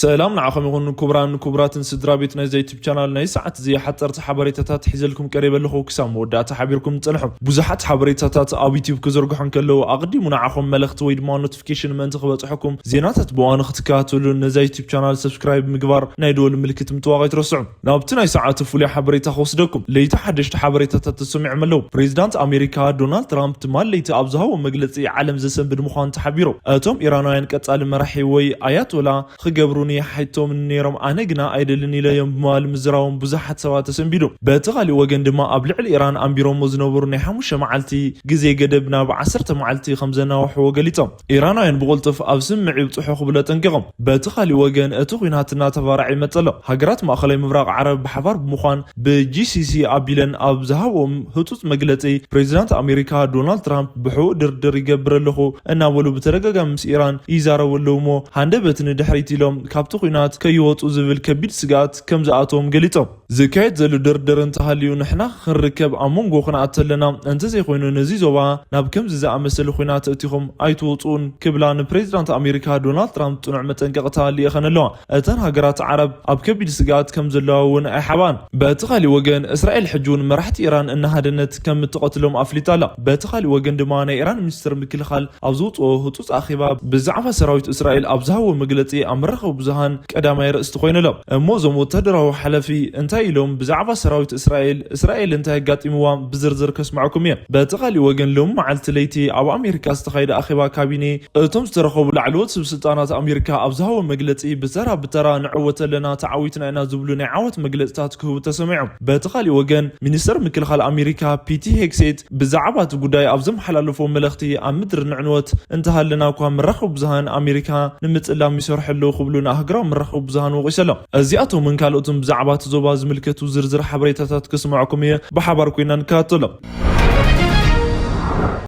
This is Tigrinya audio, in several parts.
ሰላም ንዓኹም ይኹን ክቡራን ክቡራትን ስድራ ቤት ናይዛ ዩቲብ ቻናል። ናይ ሰዓት እዚ ሓፀርቲ ሓበሬታታት ሒዘልኩም ቀሪበ ኣለኹ። ክሳብ መወዳእታ ሓቢርኩም ፅንሑ። ብዙሓት ሓበሬታታት ኣብ ዩቲብ ክዝርግሑ እንከለዉ ኣቕዲሙ ንዓኹም መልእኽቲ ወይ ድማ ኖቲፊኬሽን ምእንቲ ክበፅሐኩም ዜናታት ብእዋኑ ክትከታተሉ ነዛ ዩቲብ ቻናል ሰብስክራይብ ምግባር ናይ ደወል ምልክት ምጥዋቕ ኣይትረስዑ። ናብቲ ናይ ሰዓቱ ፍሉይ ሓበሬታ ክወስደኩም። ለይቲ ሓደሽቲ ሓበሬታታት ተሰሚዖም ኣለዉ። ፕሬዚዳንት ኣሜሪካ ዶናልድ ትራምፕ ትማል ለይቲ ኣብ ዝሃቦ መግለፂ ዓለም ዘሰንብድ ምዃኑ ተሓቢሩ። እቶም ኢራናውያን ቀፃሊ መራሒ ወይ ኣያቶላ ክገብሩኒ ሓይቶም ነይሮም፣ ኣነ ግና ኣይደልን ኢለዮም ብምባል ምዝራቦም ብዙሓት ሰባት ተሰንቢዱ። በቲ ካሊእ ወገን ድማ ኣብ ልዕሊ ኢራን ኣንቢሮሞ ዝነበሩ ናይ ሓሙሽተ መዓልቲ ግዜ ገደብ ናብ ዓሰርተ መዓልቲ ከም ዘናውሕዎ ገሊጾም። ኢራናውያን ብቕልጡፍ ኣብ ስምምዕ ይብጽሑ ክብሉ ኣጠንቂቖም። በቲ ካሊእ ወገን እቲ ኲናት እናተባራዐ ይመጽእ ኣሎ። ሃገራት ማእኸላይ ምብራቕ ዓረብ ብሓባር ብምዃን ብ ጂ ሲ ሲ ኣቢለን ኣብ ዝሃብኦም ህጹጽ መግለጺ ፕሬዚዳንት ኣሜሪካ ዶናልድ ትራምፕ ብሕቡእ ድርድር ይገብር ኣለኹ እናበሉ ብተደጋጋሚ ምስ ኢራን ይዛረቡ ኣለዉ እሞ ሃንደበት ንድሕሪት ኢሎም ካብቲ ኲናት ከይወጹ ዝብል ከቢድ ስግኣት ከም ዝኣተዎም ገሊጾም። ዝካየድ ዘሎ ድርድር እንተሃልዩ ንሕና ክንርከብ ኣብ መንጎ ክንኣቱ ኣለና፣ እንተዘይኮይኑ ነዚ ዞባ ናብ ከምዚ ዝኣመሰለ ኲናት እቲኹም ኣይትወጽኡን ክብላ ንፕሬዚዳንት ኣሜሪካ ዶናልድ ትራምፕ ጽኑዕ መጠንቀቕታ ልኢኸን ኣለዋ። እተን ሃገራት ዓረብ ኣብ ከቢድ ስግኣት ከም ዘለዋ እውን ኣይሓብኣን። በቲ ካሊእ ወገን እስራኤል ሕጂ እውን መራሕቲ ኢራን እናሃደነት ከም እትቐትሎም ኣፍሊጣ ኣላ። በቲ ካሊእ ወገን ድማ ናይ ኢራን ሚኒስትር ምክልኻል ኣብ ዝወፅኦ ህፁፅ ኣኼባ ብዛዕባ ሰራዊት እስራኤል ኣብ ዝሃቦ መግለፂ ኣብ መራኸቢ ብዙሃን ቀዳማይ ርእስቲ ኮይኑ ኣሎ። እሞ እዞም ወታደራዊ ሓለፊ እንታይ ኢሎም ብዛዕባ ሰራዊት እስራኤል፣ እስራኤል እንታይ ኣጋጢምዋ ብዝርዝር ከስምዐኩም እየ። በቲ ካሊእ ወገን ሎሚ መዓልቲ ለይቲ ኣብ ኣሜሪካ ዝተኻየደ ኣኼባ ካቢኔ እቶም ዝተረኸቡ ላዕለዎት ስብ ስልጣናት ኣሜሪካ ኣብ ዝሃቦ መግለፂ ብተራ ብተራ ንዕወት ኣለና፣ ተዓዊትና ኢና ዝብሉ ናይ ዓወት መግለፅታት ክህቡ ተሰሚዖም። በቲ ካሊእ ወገን ሚኒስተር ምክልኻል ኣሜሪካ ፒቲ ሄግሴት ብዛዕባ እቲ ጉዳይ ኣብ ዘመሓላለፎ መልእኽቲ ኣብ ምድሪ ንዕንወት እንተሃለና እኳ መራኸቢ ብዙሃን ኣሜሪካ ንምፅላም ይሰርሑ ኣለዉ ክብሉ ንኣህግራዊ መራኸቢ ብዙሃን ወቒሶም። እዚኣቶምን ካልኦትን ብዛዕባ እቲ ዞባ ዝምልከቱ ዝርዝር ሓበሬታታት ክስምዐኩም እየ። ብሓባር ኮይና ንከታተሎም።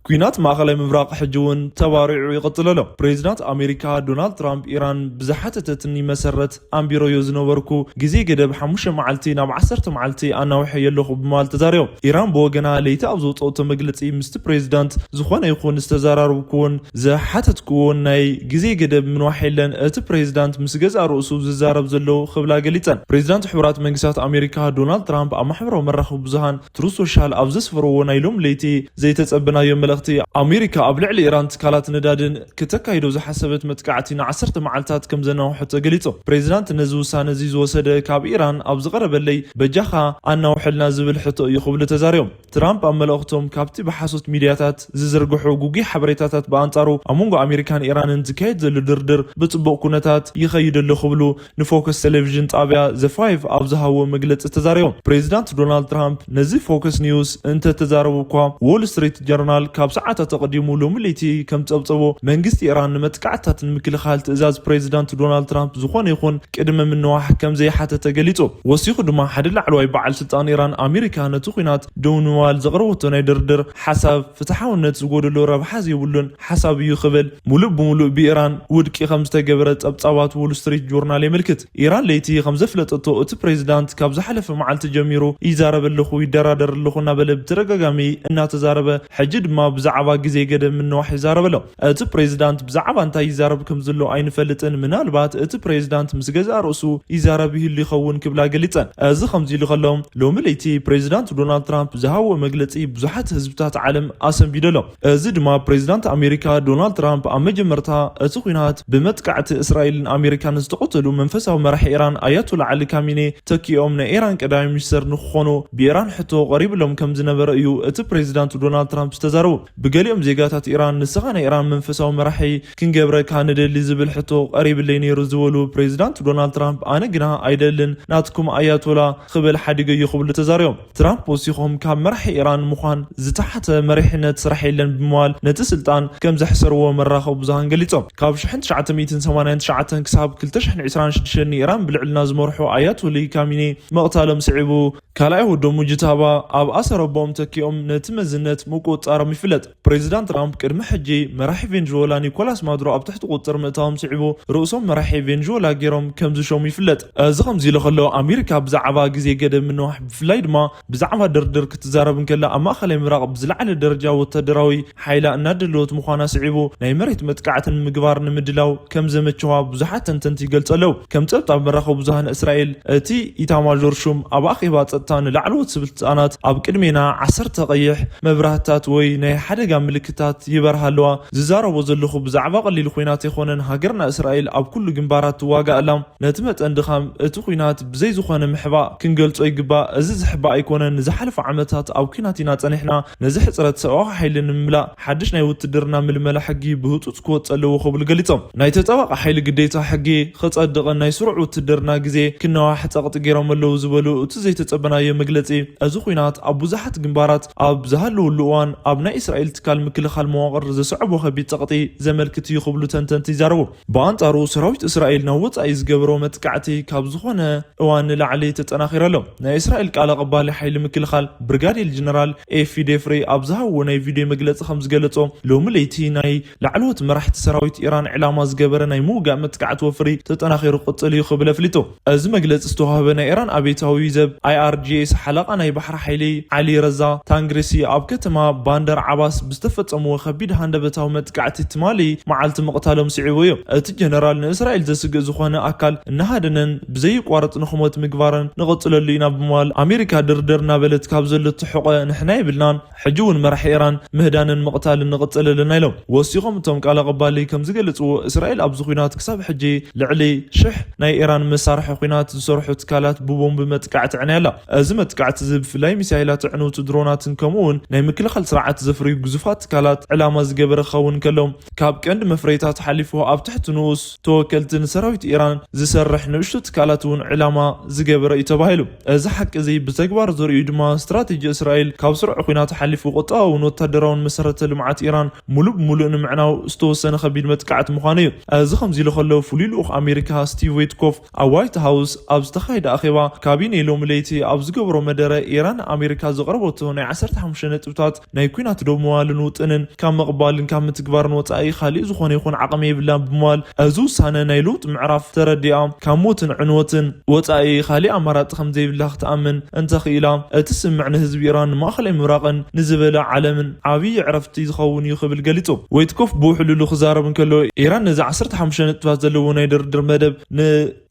ኲናት ማእኸላይ ምብራቕ ሕጂ እውን ተባሪዑ ይቕፅል ኣሎ። ፕሬዚዳንት ኣሜሪካ ዶናልድ ትራምፕ ኢራን ብዝሓተተትኒ መሰረት ኣንቢረዮ ዝነበርኩ ግዜ ገደብ ሓሙሽተ መዓልቲ ናብ ዓሰርተ መዓልቲ ኣናውሐዮ ኣለኹ ብምባል ተዛሪቦም። ኢራን ብወገና ለይቲ ኣብ ዘውፅኦቶ መግለፂ ምስቲ ፕሬዚዳንት ዝኾነ ይኹን ዝተዘራረብኩዎን ዝሓተትኩዎን ናይ ግዜ ገደብ ምንዋሕ የለን። እቲ ፕሬዚዳንት ምስ ገዛእ ርእሱ ዝዛረብ ዘሎ ክብላ ገሊፀን። ፕሬዚዳንት ሕቡራት መንግስታት ኣሜሪካ ዶናልድ ትራምፕ ኣብ ማሕበራዊ መራኸቢ ብዙሃን ትሩዝ ሶሻል ኣብ ዘስፈርዎ ናይ ሎም ለይቲ ዘይተጸበናዮ መልእኽቲ ኣሜሪካ ኣብ ልዕሊ ኢራን ትካላት ነዳድን ክተካይዶ ዝሓሰበት መጥቃዕቲ ንዓሰርተ መዓልታት ከም ዘናውሐቶ ገሊጹ። ፕሬዚዳንት ነዚ ውሳነ እዚ ዝወሰደ ካብ ኢራን ኣብ ዝቐረበለይ በጃኻ ኣናውሐልና ዝብል ሕቶ እዩ ክብሉ ተዛሪቦም። ትራምፕ ኣብ መልእኽቶም ካብቲ ብሓሶት ሚድያታት ዝዝርግሑ ጉጉይ ሓበሬታታት ብኣንጻሩ ኣብ መንጎ ኣሜሪካን ኢራንን ዝካየድ ዘሎ ድርድር ብጽቡቕ ኩነታት ይኸይድ ኣሎ ክብሉ ንፎከስ ቴሌቪዥን ጣብያ ዘ ፋይቭ ኣብ ዝሃብዎ መግለጺ ተዛሪቦም። ፕሬዚዳንት ዶናልድ ትራምፕ ነዚ ፎከስ ኒውስ እንተተዛረቡ እኳ ዎል ስትሪት ጀርናል ካብ ሰዓታት ኣቐዲሙ ሎሚ ለይቲ ከም ጸብጸቦ መንግስቲ ኢራን ንመጥቃዕትታት ንምክልኻል ትእዛዝ ፕሬዚዳንት ዶናልድ ትራምፕ ዝኾነ ይኹን ቅድመ ምንዋሕ ከም ዘይሓተተ ገሊጹ። ወሲኹ ድማ ሓደ ላዕለዋይ በዓል ስልጣን ኢራን ኣሜሪካ ነቲ ኲናት ደው ንምባል ዘቕረበቶ ናይ ድርድር ሓሳብ ፍትሓውነት ዝጎደሎ ረብሓ ዘይብሉን ሓሳብ እዩ ክብል ሙሉእ ብሙሉእ ብኢራን ውድቂ ከም ዝተገበረ ጸብጻባት ዎል ስትሪት ጆርናል የመልክት። ኢራን ለይቲ ከም ዘፍለጠቶ እቲ ፕሬዚዳንት ካብ ዝሓለፈ መዓልቲ ጀሚሩ ይዛረብ ኣለኹ፣ ይደራደር ኣለኹ እናበለ ብተደጋጋሚ እናተዛረበ ሕጂ ድማ ብዛዕባ ግዜ ገደብ ምንዋሕ ይዛረብ ኣሎ። እቲ ፕሬዚዳንት ብዛዕባ እንታይ ይዛረብ ከም ዘሎ ኣይንፈልጥን፣ ምናልባት እቲ ፕሬዚዳንት ምስ ገዛእ ርእሱ ይዛረብ ይህሉ ይኸውን ክብላ ገሊጸን። እዚ ከምዚ ኢሉ ከሎ ሎሚ ለይቲ ፕሬዚዳንት ዶናልድ ትራምፕ ዝሃብዎ መግለጺ ብዙሓት ህዝብታት ዓለም ኣሰንቢዱ ኣሎ። እዚ ድማ ፕሬዚዳንት ኣሜሪካ ዶናልድ ትራምፕ ኣብ መጀመርታ እቲ ኲናት ብመጥቃዕቲ እስራኤልን ኣሜሪካን ዝተቐተሉ መንፈሳዊ መራሒ ኢራን ኣያቶላ ዓሊ ካሚኔ ተኪኦም ናይ ኢራን ቀዳማይ ሚኒስተር ንክኾኑ ብኢራን ሕቶ ቀሪብሎም ከም ዝነበረ እዩ እቲ ፕሬዚዳንት ዶናልድ ትራምፕ ዝተዛረቡ። ብገሊኦም ዜጋታት ኢራን ንስኻ ናይ ኢራን መንፈሳዊ መራሒ ክንገብረካ ንደሊ ዝብል ሕቶ ቀሪብለይ ነይሩ ዝበሉ ፕሬዚዳንት ዶናልድ ትራምፕ ኣነ ግና ኣይደልን ናትኩም ኣያቶላ ክብል ሓዲገ እዩ ክብሉ ተዛሪቦም። ትራምፕ ወሲኾም ካብ መራሒ ኢራን ምዃን ዝተሓተ መሪሕነት ስራሕ የለን ብምባል ነቲ ስልጣን ከም ዘሕሰርዎ መራኸቢ ብዙሃን ገሊጾም። ካብ ሽሕን ትሽዓተ ሚእትን ሰማንያን ትሽዓተን ክሳብ ክልተ ሽሕን ዕስራን ሽዱሽተን ንኢራን ብልዕልና ዝመርሑ ኣያቶሊ ካሚኔ ምቕታሎም ስዒቡ ካልኣይ ወዶም ሙጅታባ ኣብ ኣሰር ኣቦኦም ተኪኦም ነቲ መዝነት ምቁጽጻሮም ይፍለጥ። ፕሬዚዳንት ትራምፕ ቅድሚ ሕጂ መራሒ ቬንዙዌላ ኒኮላስ ማዱሮ ኣብ ትሕቲ ቁጥጥር ምእታዎም ስዒቡ፣ ርእሶም መራሒ ቬንዙዌላ ገይሮም ከም ዝሸሙ ይፍለጥ። እዚ ከምዚ ኢሉ ከሎ፣ ኣሜሪካ ብዛዕባ ግዜ ገደብ ምንዋሕ፣ ብፍላይ ድማ ብዛዕባ ድርድር ክትዛረብ እንከላ፣ ኣብ ማእኸላይ ምብራቕ ብዝለዓለ ደረጃ ወታደራዊ ሓይላ እናደለወት ምዃና ስዒቡ፣ ናይ መሬት መጥቃዕትን ምግባር ንምድላው ከም ዘመቸዋ ብዙሓት ተንተንቲ ይገልጹ ኣለዉ። ከም ጸብጻብ መራኸቢ ብዙሃን እስራኤል፣ እቲ ኢታማዦር ሹም ኣብ ኣኼባ ጸጥታ ንላዕለዎት ስልጣናት ኣብ ቅድሜና ዓሰርተ ቀይሕ መብራህትታት ወይ ናይ ሓደጋ ምልክታት ይበርሃ ኣለዋ። ዝዛረቦ ዘለኹ ብዛዕባ ቀሊል ኲናት ኣይኮነን። ሃገርና እስራኤል ኣብ ኩሉ ግንባራት ትዋጋእ ኣላ። ነቲ መጠን ድኻም እቲ ኲናት ብዘይ ዝኾነ ምሕባእ ክንገልጾ ይግባእ። እዚ ዝሕባእ ኣይኮነን። ንዝሓለፉ ዓመታት ኣብ ኲናት ኢና ጸኒሕና። ነዚ ሕጽረት ሰብኣዊ ሓይሊ ንምምላእ ሓድሽ ናይ ውትድርና ምልመላ ሕጊ ብህጹጽ ክወጽእ ኣለዎ ክብሉ ገሊጾም። ናይ ተጻባቂ ሓይሊ ግዴታ ሕጊ ክጸድቕን ናይ ስሩዕ ውትድርና ግዜ ክነዋሕ ጸቕጢ ገይሮም ኣለዉ ዝበሉ እቲ ዘይተጸበናዮ መግለጺ፣ እዚ ኲናት ኣብ ብዙሓት ግንባራት ኣብ ዝሃለወሉ እዋን ኣብ ናይ እስራኤል ትካል ምክልኻል መዋቕር ዘስዕቦ ከቢድ ጸቕጢ ዘመልክት እዩ ክብሉ ተንተንቲ ይዛረቡ። ብኣንጻሩ ሰራዊት እስራኤል ናብ ወጻኢ ዝገብሮ መጥቃዕቲ ካብ ዝኾነ እዋን ንላዕሊ ተጠናኺሩ ኣሎ። ናይ እስራኤል ቃል ኣቐባሊ ሓይሊ ምክልኻል ብርጋዴር ጀነራል ኤፊ ዴፍሬ ኣብ ዝሃብዎ ናይ ቪድዮ መግለጺ ከም ዝገለጾ፣ ሎሚ ለይቲ ናይ ላዕለዎት መራሕቲ ሰራዊት ኢራን ዕላማ ዝገበረ ናይ ምውጋእ መጥቃዕቲ ወፍሪ ተጠናኺሩ ክቕጽል እዩ ክብል ኣፍሊጡ። እዚ መግለጺ ዝተዋህበ ናይ ኢራን ኣብዮታዊ ዘብ ኣይኣርጂኤስ ሓለቓ ናይ ባሕሪ ሓይሊ ዓሊ ረዛ ታንግሪሲ ኣብ ከተማ ባንደር ዓባስ ብዝተፈጸምዎ ከቢድ ሃንደበታዊ መጥቃዕቲ ትማሊ መዓልቲ ምቕታሎም ስዒቡ እዩ። እቲ ጀነራል ንእስራኤል ዘስግእ ዝኾነ ኣካል እናሃደነን ብዘይቋርጽ ንኽሞት ምግባርን ንቐጽለሉ ኢና ብምባል፣ ኣሜሪካ ድርድር እናበለት ካብ ዘለቶ ሕቆ ንሕና የብልናን፣ ሕጂ እውን መራሒ ኢራን ምህዳንን ምቕታልን ንቕጽል ኣለና ኢሎም። ወሲኾም እቶም ቃል ኣቐባሊ ከም ዝገለጽዎ፣ እስራኤል ኣብዚ ኲናት ክሳብ ሕጂ ልዕሊ ሽሕ ናይ ኢራን መሳርሒ ኲናት ዝሰርሑ ትካላት ብቦምብ መጥቃዕቲ ኣዕንያ ኣላ። እዚ መጥቃዕቲ እዚ ብፍላይ ሚሳይላት ኣዕነውቲ ድሮናትን ከምኡ እውን ናይ ምክልኻል ስርዓት ዘፍርዩ ግዙፋት ትካላት ዕላማ ዝገበረ ክኸውን ከሎ፣ ካብ ቀንዲ መፍረይታት ሓሊፉ ኣብ ትሕቲ ንኡስ ተወከልቲ ንሰራዊት ኢራን ዝሰርሕ ንእሽቶ ትካላት እውን ዕላማ ዝገበረ እዩ ተባሂሉ። እዚ ሓቂ እዚ ብተግባር ዘርእዩ ድማ ስትራቴጂ እስራኤል ካብ ስሩዕ ኲናት ሓሊፉ ቁጠባውን ወታደራውን መሰረተ ልምዓት ኢራን ሙሉእ ብሙሉእ ንምዕናው ዝተወሰነ ከቢድ መጥቃዕቲ ምዃኑ እዩ። እዚ ከምዚ ኢሉ ከሎ፣ ፍሉይ ልኡኽ ኣሜሪካ ስቲቭ ዊትኮፍ ኣብ ዋይት ሃውስ ኣብ ዝተኻየደ ኣኼባ ካቢኔ ሎሚ ለይቲ ኣብ ዝገበሮ መደረ፣ ኢራን ኣሜሪካ ዘቕረበቶ ናይ ዓሰርተ ሓሙሽተ ነጥብታት ናይ ኲናት ደው ምባልን ውጥንን ካብ ምቕባልን ካብ ምትግባርን ወጻኢ ካሊእ ዝኾነ ይኹን ዓቕሚ የብላን ብምባል፣ እዚ ውሳነ ናይ ለውጢ ምዕራፍ ተረዲኣ ካብ ሞትን ዕንወትን ወጻኢ ካሊእ ኣማራጺ ከም ዘይብላ ክትኣምን እንተኽኢላ፣ እቲ ስምምዕ ንህዝቢ ኢራን፣ ንማእኸላይ ምብራቕን ንዝበለ ዓለምን ዓብዪ ዕረፍቲ ዝኸውን እዩ ክብል ገሊጹ። ዊትኮፍ ብውሕሉሉ ክዛረብ እንከሎ፣ ኢራን ነዚ ዓሰርተ ሓሙሽተ ነጥብታት ዘለዎ ናይ ድርድር መደብ ን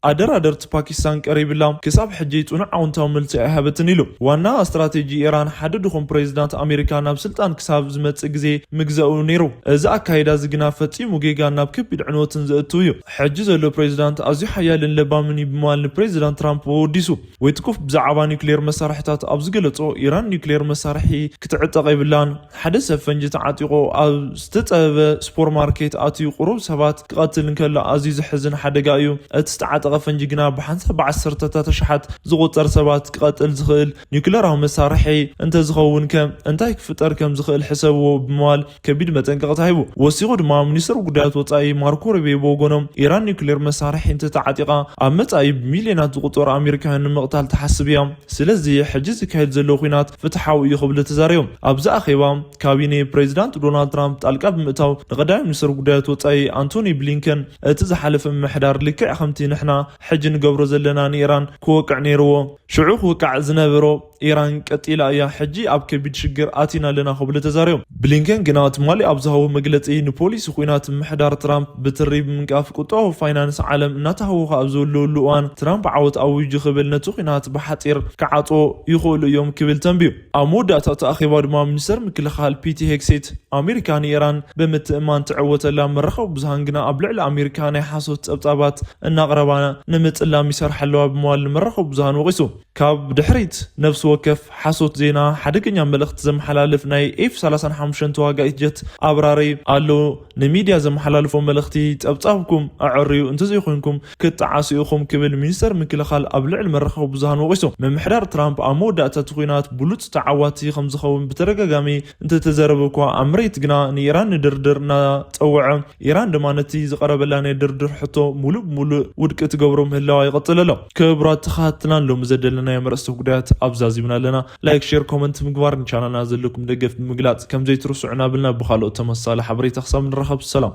ኣደራደርቲ ፓኪስታን ቀሪብላ፣ ክሳብ ሕጂ ጽኑዕ ኣውንታዊ መልሲ ኣይሃበትን ኢሉ። ዋና ስትራቴጂ ኢራን፣ ሓደ ድኹም ፕሬዚዳንት ኣሜሪካ ናብ ስልጣን ክሳብ ዝመጽእ ግዜ ምግዛኡ ነይሩ። እዚ ኣካይዳ እዚ ግና ፈጺሙ ጌጋን ናብ ከቢድ ዕንወትን ዘእትው እዩ። ሕጂ ዘሎ ፕሬዚዳንት ኣዝዩ ሓያልን ለባምን እዩ ብምባል ንፕሬዚዳንት ትራምፕ ወዲሱ። ዊትኮፍ ብዛዕባ ኒውክሌር መሳርሕታት ኣብ ዝገለጾ፣ ኢራን ኒውክሌር መሳርሒ ክትዕጠቕ የብላን። ሓደ ሰብ ፈንጂ ተዓጢቑ ኣብ ዝተጸበበ ሱፐርማርኬት ኣትዩ ቁሩብ ሰባት ክቐትል እንከሎ ኣዝዩ ዘሕዝን ሓደጋ እዩ። እቲ ዝተዓጠቐ ፈንጂ ግና ብሓንሳብ ብዓሰርተታት ኣሽሓት ዝቑጸር ሰባት ክቐትል ዝኽእል ኒውክለራዊ መሳርሒ እንተዝኸውን ከ እንታይ ክፍጠር ከም ዝኽእል ሕሰብዎ ብምባል ከቢድ መጠንቀቕታ ሂቡ። ወሲኹ ድማ ሚኒስትር ጉዳያት ወጻኢ ማርኮ ሩቢዮ ብወገኖም፣ ኢራን ኒውክሌር መሳርሒ እንተተዓጢቓ ኣብ መጻኢ ብሚልዮናት ዝቑጸሩ ኣሜሪካውያን ንምቕታል ትሓስብ እያ። ስለዚ ሕጂ ዝካየድ ዘሎ ኲናት ፍትሓዊ እዩ ክብሉ ተዛሪቦም። ኣብዚ ኣኼባ ካቢኔ ፕሬዚዳንት ዶናልድ ትራምፕ ጣልቃ ብምእታው ንቀዳማይ ሚኒስትር ጉዳያት ወጻኢ ኣንቶኒ ብሊንከን እቲ ዝሓለፈ ምምሕዳር ልክዕ ከምቲ ንሕና ሕጂ ንገብሮ ዘለና ንኢራን ክወቅዕ ነይርዎ፣ ሽዑ ክውቃዕ ዝነበሮ ኢራን ቀጢላ እያ፣ ሕጂ ኣብ ከቢድ ሽግር ኣቲና ኣለና ክብሉ ተዛሪቦም። ብሊንከን ግና ትማሊ ኣብ ዝሃቦ መግለጺ ንፖሊሲ ኲናት ምምሕዳር ትራምፕ ብትሪ ብምንቃፍ ቁጠባዊ ፋይናንስ ዓለም እናተሃወኸ ኣብ ዘለሉ እዋን ትራምፕ ዓወት ኣዊጁ ክብል ነቲ ኲናት ብሓጺር ክዓጾ ይኽእሉ እዮም ክብል ተንብዩ። ኣብ መወዳእታ እቲ ኣኼባ ድማ ሚኒስተር ምክልኻል ፒቲ ሄግሴት ኣሜሪካ ንኢራን ብምትእምማን ትዕወተላ፣ መራኸቢ ብዙሃን ግና ኣብ ልዕሊ ኣሜሪካ ናይ ሓሶት ጸብጻባት እናቕረባ ንምጽላም ይሰርሓ ኣለዋ ብምባል ንመራኸቢ ብዙሃን ወቒሱ። ካብ ድሕሪት ነፍሲ ወከፍ ሓሶት ዜና ሓደገኛ መልእኽቲ ዘመሓላልፍ ናይ ኤፍ ሰላሳን ሓሙሽተን ተዋጋኢት ጀት ኣብራሪ ኣሎ። ንሚድያ ዘመሓላልፎ መልእኽቲ ጸብጻብኩም ኣዐርዩ፣ እንተዘይኮይንኩም ክትጠዓሱ ኢኹም ክብል ሚኒስተር ምክልኻል ኣብ ልዕሊ መራኸቢ ብዙሃን ወቒሱ። ምምሕዳር ትራምፕ ኣብ መወዳእታ እቲ ኲናት ብሉጽ ተዓዋቲ ከም ዝኸውን ብተደጋጋሚ እንተተዘረበ እኳ፣ ኣብ መሬት ግና ንኢራን ንድርድር እናጸውዐ፣ ኢራን ድማ ነቲ ዝቐረበላ ናይ ድርድር ሕቶ ሙሉእ ብሙሉእ ውድቂ ትገብሮ ምህላዋ ይቐጽል ኣሎ። ክቡራት ተኸታተልትና፣ ሎሚ ዘደለናዮም ኣርእስተ ጉዳያት ኣብዛ ዚብና ኣለና። ላይክ፣ ሼር፣ ኮመንት ምግባር ንቻናልና ዘለኩም ደገፍ ብምግላጽ ከም ዘይትርስዑ እናበልና ብኻልኦት ተመሳሳሊ ሓበሬታ ክሳብ ንራኸብ ሰላም።